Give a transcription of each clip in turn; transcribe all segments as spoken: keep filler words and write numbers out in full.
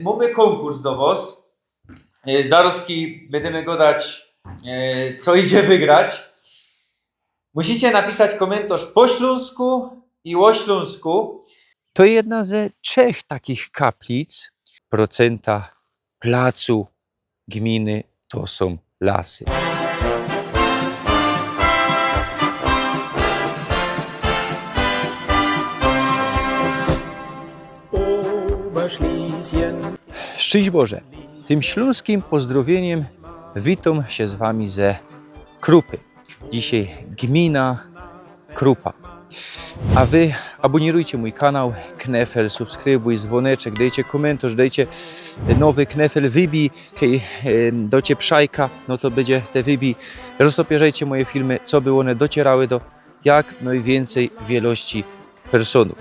Mōmy kōnkurs do wos. E, zarozki bydymy godać, e, co idzie wygrać. Musicie napisać kōmyntorz po ślōnsku i ô Ślōnsku. To jedna ze trzech takich kaplic. Procenta placu gminy to sōm lasy. Szczyńść Boże. Tym ślōnskim pozdrowiyniym witōm sie z wami ze Krupy. Dzisiej gmina Krupa. A wy abōnirujcie mōj kanał, knefel, subskrybuj, zwōneczek, dejcie kōmyntorz, dejcie nowy knefel, wybij, kej, e, docie przajka, no to bydzie te wybij. Roztopierzejcie moje filmy, coby ône docierały do jak nojwiyncyj wielości personōw.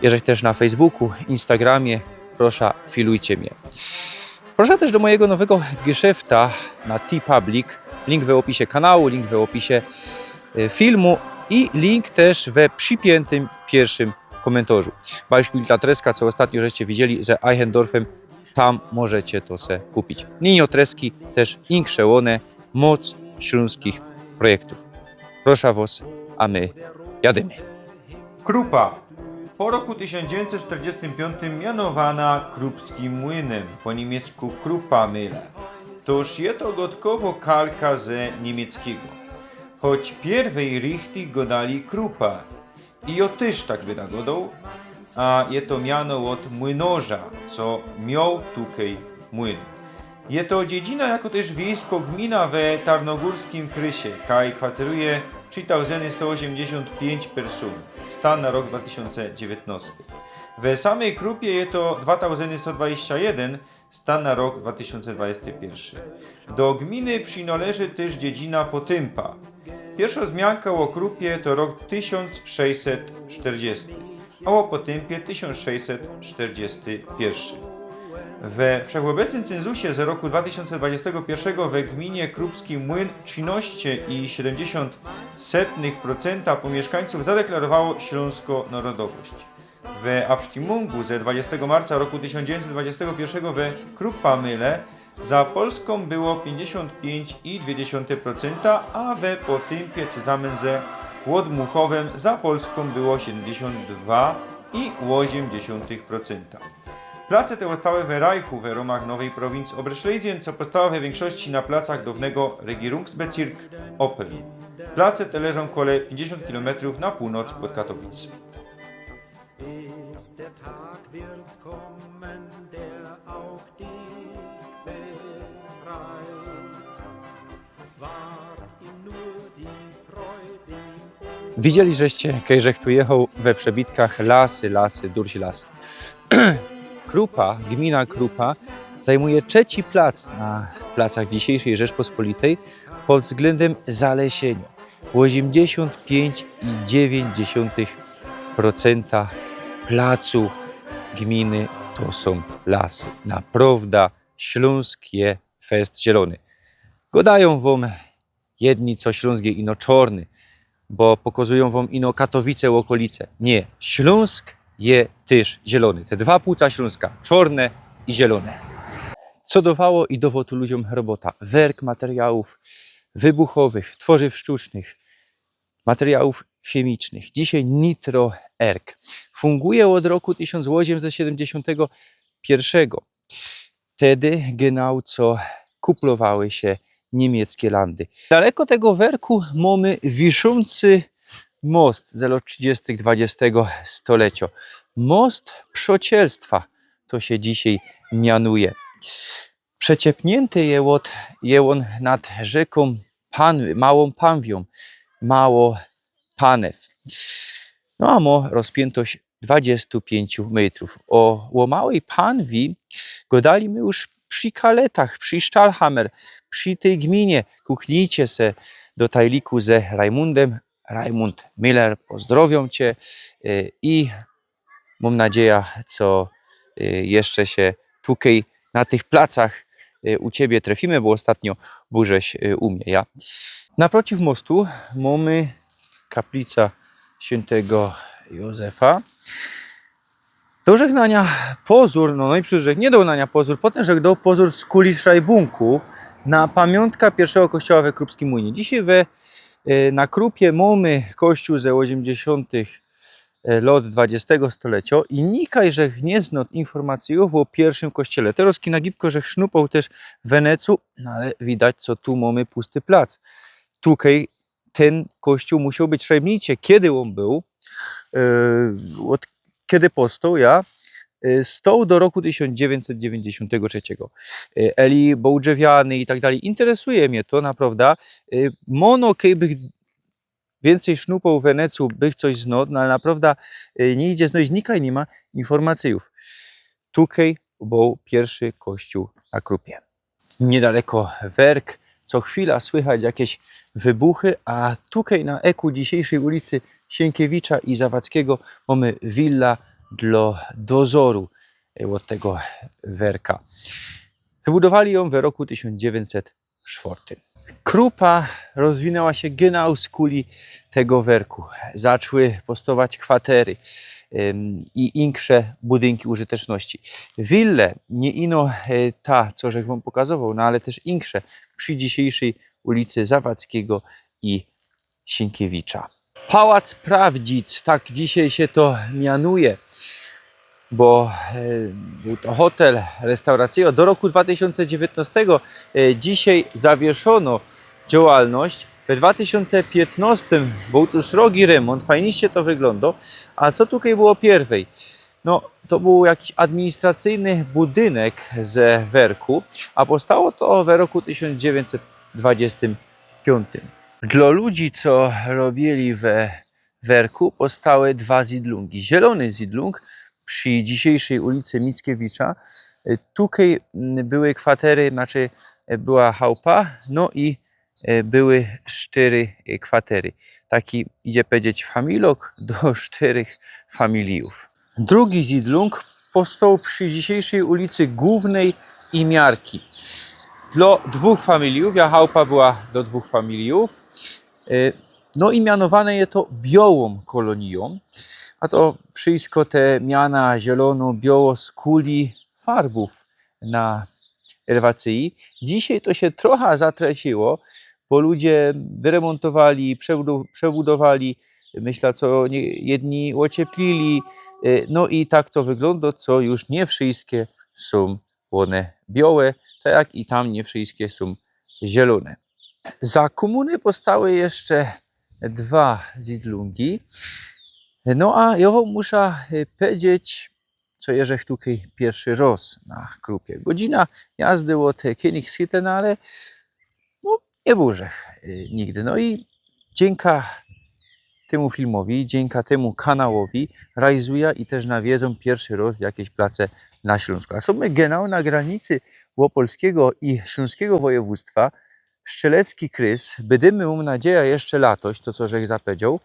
Jeżech tyż na Facebooku, Instagramie, proszã, filujcie mie. Proszã tyż do mojigo nowego geszefta na TeePublic. Link we ôpisie kanału, link we ôpisie, e, filmu i link tyż we przipiętym piyrszym kōmyntorzu. Beispil dlŏ treska, co ôstatnio żeście widzieli ze Eichendorfym, tam możecie to se kupić. Niy ino treski, tyż insze ône, moc ślōnskich projektōw. Proszã wos, a my jadymy. Krupa. Po roku tysiōnc dziewiyńćset sztyrdziestym piōntym mianowana Krupskim Młynym, po niymiecku Krupamühle. Tōż je to godkowo kalka ze niymieckigo. Choć piyrwyj richtig godali Krupa. I jŏ tyż tak byda godoł, a je to miano ôd młynorza, co mioł tukej młyn. Je to dziedzina, jako tyż wiejsko-gmina we tarnogōrskim krysie, kaj kwateruje trzy tauzyny sto ôziymdziesiōnt piyńć personōw. Stan na rok dwa tysiōnce dziewiyntnŏsty. We samej Krupie je to dwa tauzyny sto dwadzieścia jedyn, stan na rok dwa tysiōnce dwadzieścia piyrszy. Do gminy przinŏleży tyż dziedzina Potympa. Piyrszŏ zmianka ô Krupie to rok tysiōnc sześćset sztyrdziesty, a ô Potympie tysiōnc sześćset sztyrdziesty piyrszy. We wszechôbecnym cynzusie z roku dwa tysiōnce dwadzieścia piyrszego we gminie Krupski Młyn trzynŏście i siedymdziesiōnt setnych procenta pōmiyszkańcōw zadeklarowało ślōnsko narodowość. We abstimmōngu ze dwadzieścia marca roku tysiōnc dziewiyńćset dwadzieścia piyrszego we Krupamühle za Polskōm było piyńćdziesiōnt piyńć i dwie dziesiōnte procenta, a we Potympie, co zamyn ze Ôdmuchowym, za Polskōm było siedymdziesiōnt dwa i ôziym dziesiōntych procenta. Place te ôstały we Reichu we rōmach nowyj prowincji Oberschlesien, co powstała we wiynkszości na placach downego Regierungsbezirk Oppeln. Place te leżōm kole piyńćdziesiōnt kilometrōw na pōłnŏc ôd Katowic. Bis der Tag wird kommen, der auch dich befreit. Ward ihm nur die Freude im Ohr. Widzieli żeście, kej żech tu jechoł we przebitkach lasy, lasy, durś lasy. Krupa, gmina Krupa zajmuje trzeci plac na placach dzisiejszej Rzeczpospolitej pod wzglyndym zalesiynio. Ôziymdziesiōnt piyńć i dziewiyńć dziesiōntych procenta placu gminy to sōm lasy. Naprŏwda Ślōnsk je fest zielōny. Godajōm wōm jedni, co Ślōnsk je ino czŏrny, bo pokazujōm wōm ino Katowice, ôkolice. Niy, Ślōnsk je tyż zielōny. Te dwa pōłca Ślōnska, czŏrne i zielōne. Co dowało i dŏwŏ tu ludziōm robota? Werk materiałōw wybuchowych, tworzyw sztucznych, materiałōw chymicznych. Dzisiej Nitro Erg. Funguje ôd roku tysiōnc ôziymset siedymdziesiōntego piyrszego. Tedy genau, co kuplowały sie niymieckie landy. Daleko tego werku mōmy wiszōncy most ze lŏt trzidziestych dwadziestego stolecio. Most Przŏcielstwa to sie dzisiej mianuje. Przeciepniynty je ôd, je ôn nad rzykōm Pan-, Małōm Panwiōm, Mało Panew. No a mo rozpiyntŏść dwadziestu piyńciu mejtrōw. Ô, ô Małyj Panwi godali my już przi kaletach, przi Stahlhammer, przi tyj gminie. Kuknijcie se do tajliku ze Rajmundym. Rajmund Miller, pozdrowiōm cie, y, i mōm nadzieja, co, y, jeszcze sie tukej na tych placach, y, u ciebie trefimy, bo ôstatnio bōł żeś, y, u mie, ja. Naprociw mostu mōmy kaplica świyntego Józefa. Dołżech na niã pozōr, no, no i przecież niy doł na niã pozōr, potym żech doł pozōr z kuli szrajbōnku na pamiōntka piyrszego kościoła we Krupskij Młynie. Dzisiej we, e, na Krupie mōmy kościōł ze ôziymdziesiōntych, e, lot dwadziestego stoleciŏ i nikaj żech niy znŏd informacyjōw ô piyrszym kościele. Terŏz ki na gibko żech sznupał tyż w Wenecu, no ale widać, co tu mōmy pusty plac. Tukej tyn kościōł musioł być. Szrajbnijcie, kedy ôn bōł, e, ôd kedy powstoł, ja, e, stoł do roku tysiōnc dziewiyńćset dziewiyńćdziesiōntego trzeciego. E, eli bōł drzewiany i tak dalij. Interesuje mie to, naprŏwda. E, mono, kej bych wiyncyj sznupał w Wenecu, bych coś znŏd, no ale naprŏwda, e, niy idzie znojś, nikaj niy ma informacyjōw. Tukej bōł piyrszy kościōł na Krupie. Niydaleko werk, co chwila słychać jakeś wybuchy, a tukej na eku dzisiejszyj ulicy Sienkiewicza i Zawadzkigo mōmy willa dlŏ dozoru, e, ôd tego werka. Wybudowali jã we roku tysiōnc dziewiyńćset sztwŏrtym. Krupa rozwinęła sie genau z kuli tego werku. Zaczły powstować kwatery, ym, i insze budynki użyteczności. Wille, niy ino, e, ta, co żech wōm pokazowoł, no ale tyż insze przi dzisiejszyj ulicy Zawadzkigo i Sienkiewicza. Pałac Prawdzic, tak dzisiej sie to mianuje, bo, e, bōł to hotel, restauracyjŏ. Do roku dwa tysiōnce dziewiyńtnŏstego, e, dzisiej zawiyszono działalność. We dwa tysiōnce piytnŏstym bōł tu srogi remōnt, fajniście to wyglōndo. A co tukej było piyrwyj? No, to bōł jakiś administracyjny budynek ze werku, a powstało to we roku tysiōnc dziewiyńćset dwadziestym piōntym. Dlŏ ludzi, co robiyli we werku, powstały dwa zidlōngi. Zielōny zidlōng przi dzisiejszyj ulicy Mickiewicza. E, tukej, mm, były kwatery, znaczy, e, była chałupa, no i, e, były sztyry, e, kwatery. Taki, idzie pedzieć, familok do sztyrych familijōw. Drugi zidlōng powstoł przi dzisiejszyj ulicy Głōwnyj i Miarki. Dlŏ dwōch familijōw, ja chałupa była do dwōch familijōw. E, no i mianowane je to Biołōm kolonijōm, a to wszysko te miana zielono, bioło z kuli farbōw na elewacyji. Dzisiej to sie trocha zatreciło, bo ludzie wyremōntowali, przebudo-, przebudowali, myślã, co nie-, jedni ôcieplili, e, no i tak to wyglōndo, co już niy wszyske sōm ône biołe, tak jak i tam niy wszyske sōm zielōne. Za kōmuny powstały jeszcze dwa zidlōngi. No a jŏ wōm muszã, e, pedzieć, co jeżech tukej piyrszy rŏz na Krupie. Godzina jazdy ôd, e, Königssittenallee, no, niy bōł żech, e, nigdy. No i dziynka tymu filmowi, dziynka tymu kanałowi rajzujã i tyż nawiedzōm piyrszy rŏz jakeś place na Ślōnsku. A sōm my genau na granicy ôpolskigo i ślōnskigo wojewōdztwa. Strzelecki Krys, bydymy, mōm nadzieja, jeszcze latoś, to co żech zapowiedzioł.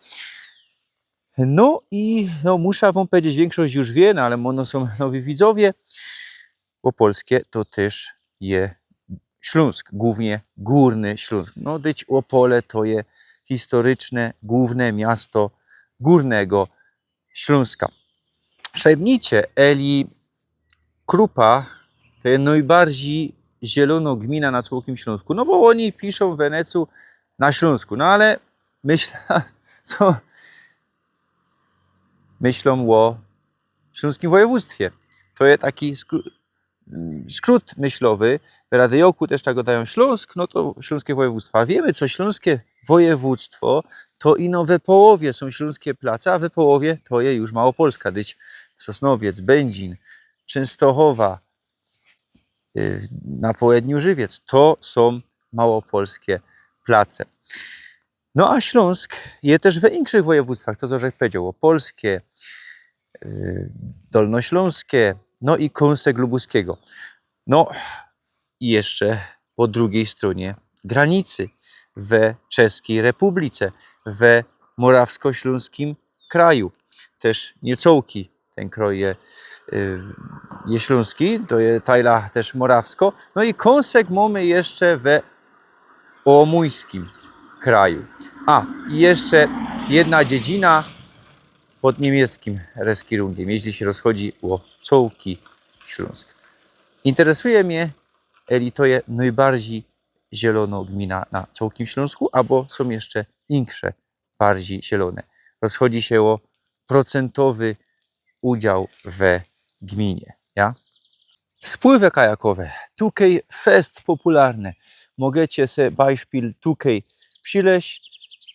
No i, no, muszã wōm pedzieć, wiynkszość już wiy, no, ale mono sōm nowi widzowie. Ôpolskie to tyż je Ślōnsk, głōwnie Gōrny Ślōnsk. No, dyć Ôpole to je historyczne, głōwne miasto Gōrnego Ślōnska. Szajbnijcie, eli Krupa to je nojbardzij zielōno gmina na cołkym Ślōnsku, no bo ôni piszōm w Wenecu na Ślōnsku, no ale myślã, co myślōm ô ślōnskim wojewōdztwie. To je taki skró-, mm, skrót myślowy, w radyjokù tyż tak godajōm Ślōnsk, no to ślōnskie wojewōdztwa. Wiymy, co ślōnskie wojewōdztwo to ino we połowie sōm ślōnskie place, a we połowie to je już Małopolska, dyć Sosnowiec, Byndzin, Czynstochowa, y, na połedniu Żywiec. To sōm małopolskie place. No a Ślōnsk je tyż we inkszych wojewōdztwach, to, to żech pedział, ôpolskie, y, dolnoślōnskie, no i kōnsek lubuskigo. No i jeszcze po drugij strōnie granicy, we Czeskij Republice, we morawsko-ślōnskim kraju. Tyż niy cołki tyn kroj je, y, je ślōnski, to je tajla tyż morawsko. No i kōnsek mōmy jeszcze we ômōńskim kraju. A, i jeszcze jedna dziedzina, pod niymieckim reskirunkiem, jeźli sie rozchodzi ô cołki Ślōnsk. Interesuje mie, eli to je nojbardzij zielōno gmina na cołkim Ślōnsku, abo sōm jeszcze insze bardzij zielōne. Rozchodzi sie ô procentowy udział we gminie. Ja? Spływy kajakowe. Tukej fest popularne. Mogecie se, bajszpil, tukej przilezś.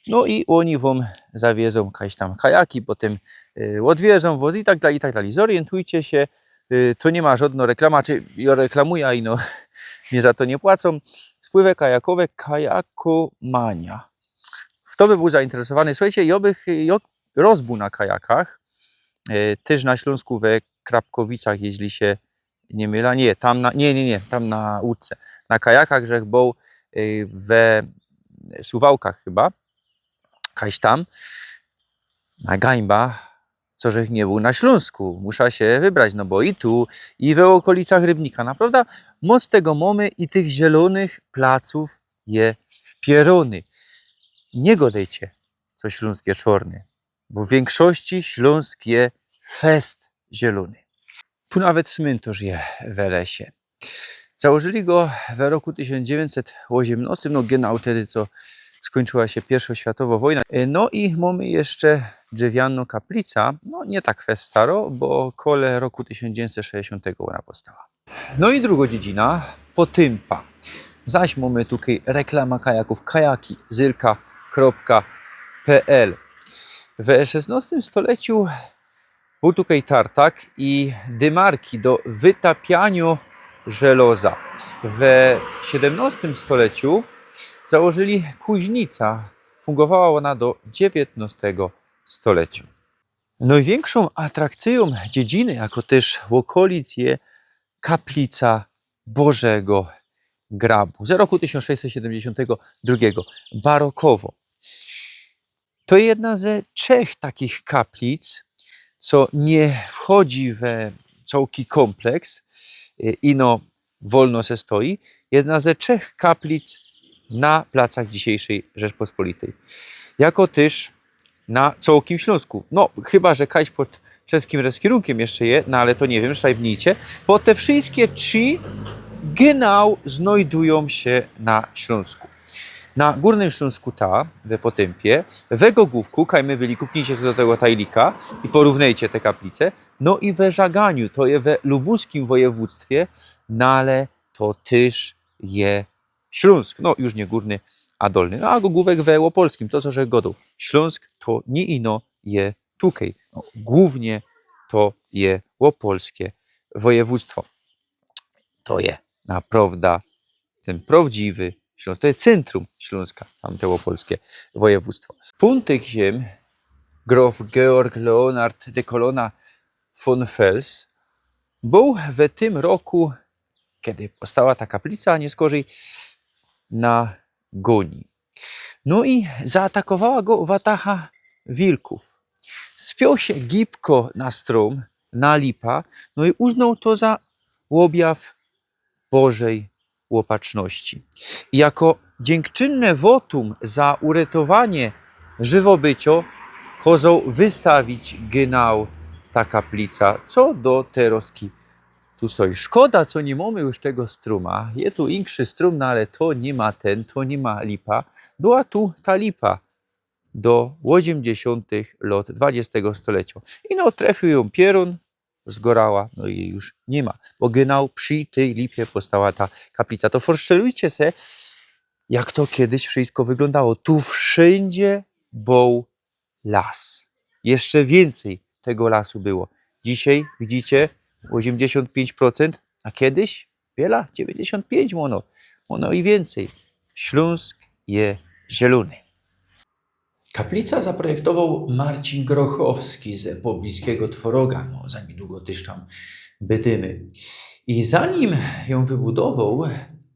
No i ôni wōm zawiezōm jakeś tam kajaki, potym y, ôdwiezōm wŏs i tak dalij, i tak dalij. Zorientujcie sie, y, to niy ma żŏdnŏ reklama, czy jŏ reklamuja i no, mie za to niy płacōm. Spływy kajakowe, kajakomania. Fto by bōł zainteresowany? Słuchejcie, jŏ bych, jŏ rozbōł na kajakach, e, tyż na Ślōnsku we Krapkowicach, jeźli sie niy mylã. Niy, tam na, niy, niy, niy, tam na łōdce. Na kajakach żech bōł, e, we Suwałkach chyba, jakoś tam. Na gańba, co żech niy bōł na Ślōnsku. Musza sie wybrać, no bo i tu, i we ôkolicach Rybnika. Naprŏwdã moc tego mōmy i tych zielōnych placōw je wpierōny. Niy gŏdejcie, co Ślōnsk je czŏrny, bo w wiynkszości Ślōnsk je fest zielōny. Tu nawet smyntŏrz je we lesie. Założyli go we roku tysiōnc dziewiyńćset ôziymnŏstym, no genau wtedy, co skōńczyła sie piyrszŏ światowŏ wojna. E, no i mōmy jeszcze drzewianŏ kaplica, no niy tak fest starŏ, bo kole roku tysiōnc dziewiyńćset sześćdziesiōntego ôna powstała. No i drugŏ dziedzina, potympa. Zaś mōmy tukej reklama kajakōw, kajaki, zylka kropka pl. We szesnŏstym stoleciu bōł tukej tartak i dymarki do wytapianiŏ żeloza. We siedymnŏstym stoleciu założyli kuźnica. Fungowała ôna do dziewiyntnŏstego stoleciu. Nojwiynkszōm atrakcyjōm dziedziny, jako tyż ôkolic, je kaplica Bożego Grabu z roku tysiōnc sześćset siedymdziesiōntego drugiego. Barokowŏ. To jedna ze trzech takich kaplic, co niy wchodzi we cołki kōmpleks, y, ino wolno se stoi, jedna ze trzech kaplic na placach dzisiejszej Rzeczpospolitej. Jako tyż na cołkim Ślōnsku. No, chyba że kajś pod czeskim reskirunkiym jeszcze je, no ale to niy wiym, szajbnijcie, bo te wszyjske trzi genau znajdujōm sie na Ślōnsku. Na Gōrnym Ślōnsku ta, we Potympie, we Gogōwku, kaj my byli, kupnijcie se do tego tajlika i porównejcie te kaplice, no i we Żaganiu, to je we lubuskim wojewōdztwie, no ale to tyż je Ślōnsk, no już niy Gōrny, a Dolny. No a Gogōwek we Ôpolskim, to co żech gŏdōł. Ślōnsk to niy ino je tukej. No, głōwnie to je ôpolske wojewōdztwo. To je naprŏwdã tyn prŏwdziwy Ślōnsk, to je cyntrum Ślōnska, tamte ôpolske wojewōdztwo. Pōn tych ziem grof Georg Leonhard de Colonna von Fels bōł we tym roku, kedy powstała ta kaplica, a niy skorzyj, na gōni. No i zaatakowała go watacha wilkōw. Spiōł sie gibko na strōm, na lipa, no i uznōł to za ôbjaw Bożej ôpatrzności. I jako dziynczynne wotum za uretowanie żywobyciŏ kozoł wystawić genau ta kaplica, co do terŏzki tu stoi. Szkoda, co niy mōmy już tego strōma. Je tu inkszy strōm, no ale to niy ma tyn, to niy ma lipa. Była tu ta lipa do ôziymdziesiōntych lŏt dwudziestego stoleciŏ. I no, trefiōł jã piorōn, zgorała, no i już niy ma. Bo genau przi tyj lipie powstała ta kaplica. To forsztelujcie se, jak to kedyś wszyjsko wyglōndało. Tu wszyndzie bōł las. Jeszcze wiyncyj tego lasu było. Dzisiej, widzicie, ôziymdziesiōnt piyńć procent, a kedyś wiela? Dziewiyńćdziesiōnt piyńć ôno. Ôno i wiyncyj. Ślōnsk je zielōny. Kaplica zaprojektowoł Marcin Grochowski ze pobliskigo Tworoga, no, za niydługo tyż tam bydymy. I zanim jã wybudowoł,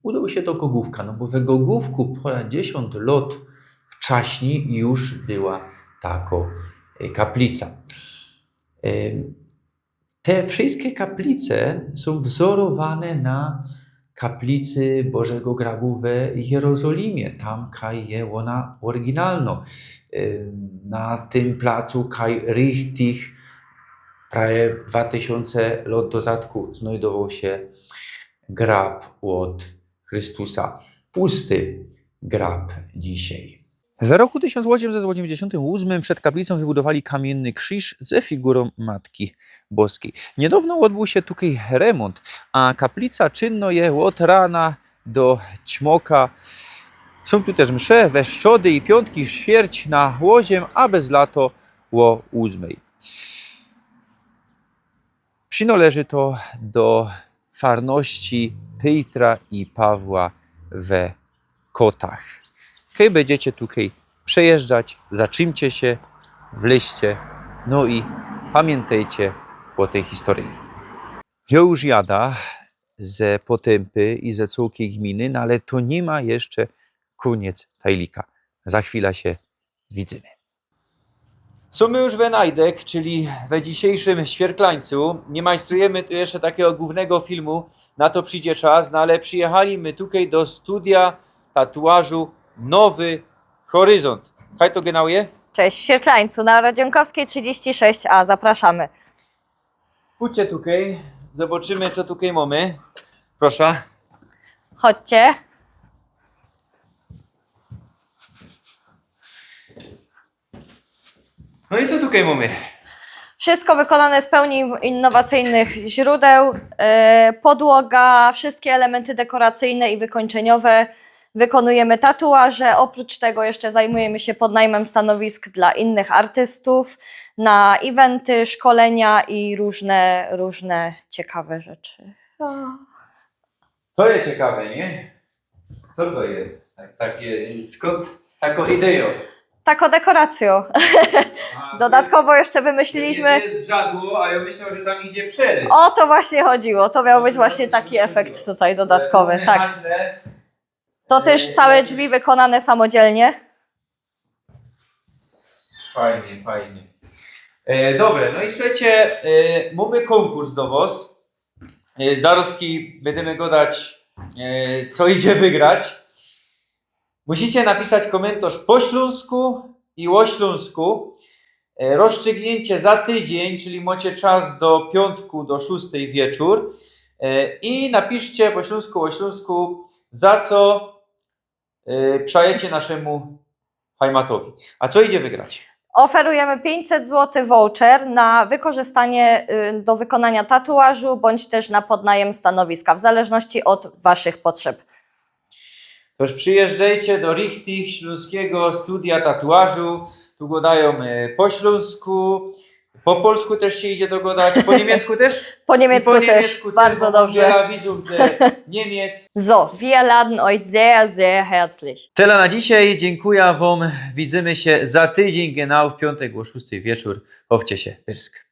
udoł sie do Gogōwka, no bo we Gogōwku pŏnŏddziesiōnt lŏt wczaśnij już była takŏ, e, kaplica. E, te wszyjske kaplice sōm wzorowane na kaplicy Bożego Grabu we Jerozolimie, tam kaj je ôna ôryginalnŏ. y, na tym placu, kaj richtig prawie dwa tysiōnce lot do zadku znojdowoł sie grab ôd Chrystusa. Pusty grab dzisiej. W roku tysiōnc ôziemset ôziemdziesiōntym ôsmym przed kaplicōm wybudowali kamienny krziż ze figurōm Matki Boskij. Niydŏwno ôdbōł sie tukej remōnt, a kaplica czynno je ôd rana do ćmoka. Sōm tu tyż msze we szczody i piōntki, świyrć na ôziym, a bez lato ô ôsmej. Przinŏleży to do farności Pejtra i Pawła we Kotach. Kej bydziecie tukej przejeżdżać, zatrzimcie sie, wleźcie, no i pamiyntejcie ô tyj historyji. Jŏ już jadã ze Potympi i ze cołkij gminy, no ale to niy ma jeszcze kōniec tajlika. Za chwila sie widzymy. Sōm już we Najdek, czyli we dzisiejszym Świerklańcu. Niy majstrujymy tu jeszcze takigo głōwnego filmu, na to przijdzie czas, no ale przijechali my tukej do studia tatuażu Nowy Horyzont. Kaj to genau je? Cześć, w Świerklańcu na Rodzionkowskiej trzydzieści sześć A. Zapraszamy. Chōdźcie tukej, zobaczymy, co tukej mōmy. Proszã. Chodźcie. No i co tukej mōmy? Wszystko wykonane z pełni innowacyjnych źródeł. E, podłoga, wszystkie elementy dekoracyjne i wykończeniowe. Wykonujemy tatuaże. Oprócz tego jeszcze zajmujemy się podnajmem stanowisk dla innych artystów, na eventy, szkolenia i różne, różne ciekawe rzeczy. O. To je ciekawe, nie? Co to je? Tak, takie, skąd takŏ idejŏ? Takŏ dekoracyjŏ. A, to Dodatkowo jeszcze wymyśliliśmy. To jest żadło, a ja myślałem, że tam idzie przeryć. O to właśnie chodziło. To miał być właśnie taki efekt tutaj dodatkowy. Ale one tak. Ważne. To też całe drzwi wykonane samodzielnie. Fajnie, fajnie. E, dobre, no i słuchajcie, e, mōmy kōnkurs do wŏs. E, zarŏzki bydymy gŏdać, e, co idzie wygrać. Musicie napisać kōmyntorz po ślōnsku i ô Ślōnsku. E, rozstrzygnięcie za tydziyń, czyli mŏcie czas do piōntku do szōstej wieczōr. E, i napiszcie po ślōnsku, ô Ślōnsku, za co, e, przajecie naszemu Hajmatowi. A co idzie wygrać? Oferujemy pięćset złotych voucher na wykorzystanie, y, do wykonania tatuażu bądź też na podnajem stanowiska, w zależności od waszych potrzeb. To już przyjeżdżajcie do Richtig Ślōnskigo Studia Tatuażu. Tu gŏdajōm, e, po ślōnsku, po polsku też sie idzie dogŏdać, po niymiecku też? Po niymiecku też, bardzo dobrze. I po niymiecku też, bo mōm wiela widzōw z Niymiec. So, wir laden euch sehr, sehr herzlich. Tela na dzisiej, dziynkuja wōm. Widzymy sie za tydziyń genau w piōntek ô szōstej wieczōr. Bawcie sie, pyrsk.